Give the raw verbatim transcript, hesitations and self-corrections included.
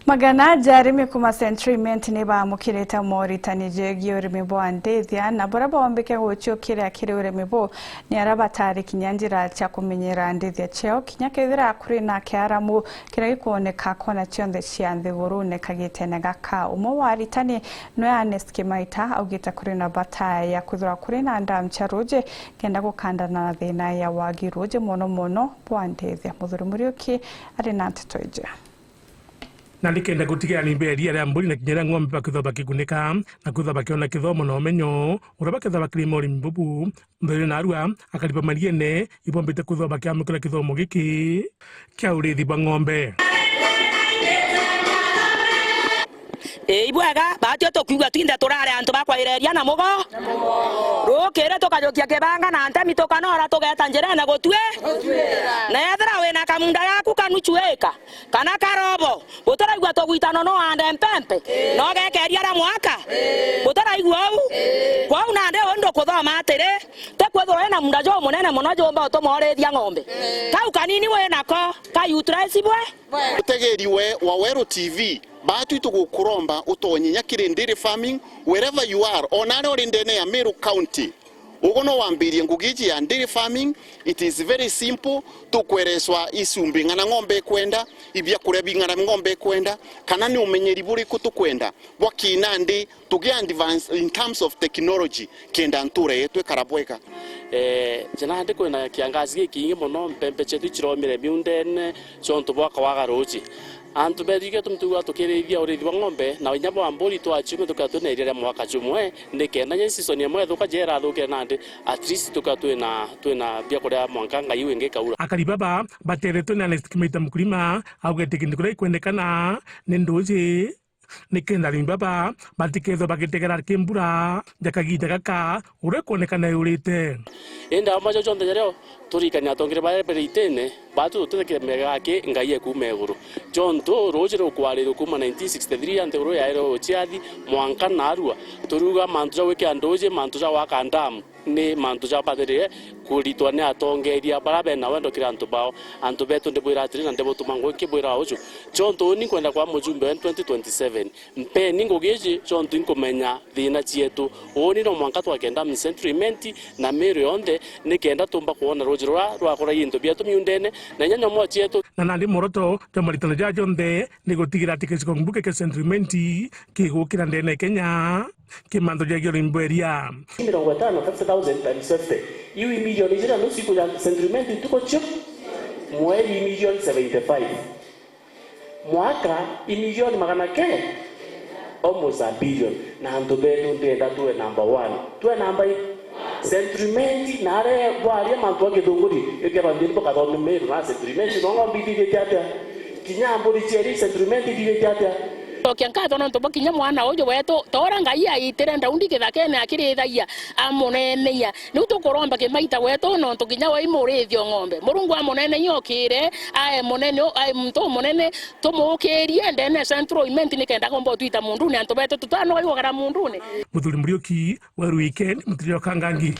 Magana ja arimi kuma Century Mint ni baamukirite moritani jegii urimi bwa ndithia, na baria boombike guciukiria kiri urimi buu ni aria batari kinya njira cia kumenyera ndithia ciao, kinya kethira kuri na kiaramu kiria gikwoneka kona cionthe cia nthigurune kagitene gaka. Umwe wa aritani nwe Ernest Kimaita, augite kuri na bata ya kwithirwa kuri na ndamu cia ruuji kenda gukandana na thina ya wagi ruuji, mono mono bwa ndithia. Muthuri Muriuki ari na nteto iji. Na nikenda gutigirira ni iria ria mburi na kinya ria ng'ombe bakithwa bakigunika, na kwithwa bakiona kithomo na umenyo uria bakithwa bakirima urimi bubu, Nthuri na arua akariba mariene ibombite kwithwa bakiamukira kithomo giki kia urithi bwa ng'ombe. Ii, ibwega, baatio tukwigua twinthe turare antu ba kwaireria na mugo. Rukiri tukajukia kibanga na ntemi tukanora tugeta njirene gutwi. Na ethira wina kamunda gaku kanuchu ika, kana karobo, butaraigua tugwitano no ande mpempe, no gekeria aria mwaka? Butaraigua uu? Kwou nandi uu ndukuthoma atiri, ti kwithirwa wina munda jumunene mono jumba utuma urithia ng'ombe. Kau kanini winako, ka utilize bwe? Mutegeri we wa Weru T V, baatwi tugukuromba utonye nya kiri dairy farming, wherever you are, ona aria uri ndene ya Meru County. Ugu no wambirie ngugi iji ya dairy farming. It is very simple. Tukwereswa icumbi ng'ana ng'ombe ikwenda, ibiakuria bing'ana ng'ombe ikwenda, kana ni umenyeri buriku tukwenda bwa kinandi tugi advance in terms of technology, kenda ntura yetu ikara bwega. Eh, ja nandi kwina kiangazi gikingi mono, mpempe cietu iciromire miundene ciontu bwa kwaga ruuji. Antu beetu ikio tumi twigua tukirithia urithi bwa ng'ombe na inya bwa mburi twaciumia tukethwa twina iria ria mwaka jumwe, nikenda nya season imwe ithuka ja irathukire nandi, at least tukethwa twina, twina biakuria mwanka ngai wingi ikaura. Akari baba bateretwe ni Ernest Kimaita Mukulima, augite kintu kiria gikwendekana ni nduuji, nikenda arimi baba batikethwe bagitegera ki mbura ja kagiita gaka uria ikwonekana yurite. Indi amwe jau jonthe jario turikania atongere baria bari itine, baatu tutegemea gaki ngai e kuuma iguru. Jontu ruuji rukwarirwe kuuma nineteen sixty-three ya nthiguru yaire uciathi mwanka naarua. Turiuga mantu ja gwikira nduuji, mantu ja gwaka ndamu, ni mantu jabathirire kuritwa ni atongeria baria bena wendo kiri antu bao. Antu beetu ndibwira atiri, na ndibutuma ngugi kibwira uju. Jontu uni nkwenda kwa mujumbe wa twenty twenty-seven. Mpeni ngugi iji jontu inkumenya thiina cietu. Uuni no mwanka twake ndamu Century Mint na Meru yonthe, nikenda tumba kwona ruuji ruria rwakora into bietu miundene, na inya nyomo cietu. Na nandi mworoto jwa maritano jaa jonthe ni gutigira ati gicigo mbuge kia Century Mint kigukira ndene Kenya, ki mantu jegie urimi bwa iria. Mirongo itano, thirty thousand times fifty. Iu i milioni ijiri na nusu ikuja Century Mint ntuku cio, mweri i milioni seventy-five. Mwaka i milioni magana ke? Almost a billion. Na antu betu ndienda tuwe number one. Tuwe number i-, Century Mint na are bwaria mantu a githunguri, ikeba nthini bukathome Meru na Century Mint no ng'ombe ithithite atia? Kinya mburi cieri Century Mint ithithite atia? Cokia nkatho nontu bwa kinya mwana uju wetu, ta uria Ngai aitire Daudi kithakene akirithagia, amuneneia. Riu tukuromba Kimaita wetu, nontu kinya we i murithia o ng'ombe. Murungu amuneneie okire, ae munene, ae muntu umunene, tumukirie ndene Central Mint nikenda komba utwita mundune, antu betu tutanoa igwakara mundune. Muthuri Muriuki, Weru Weekend, Mutiri wa Kangangi.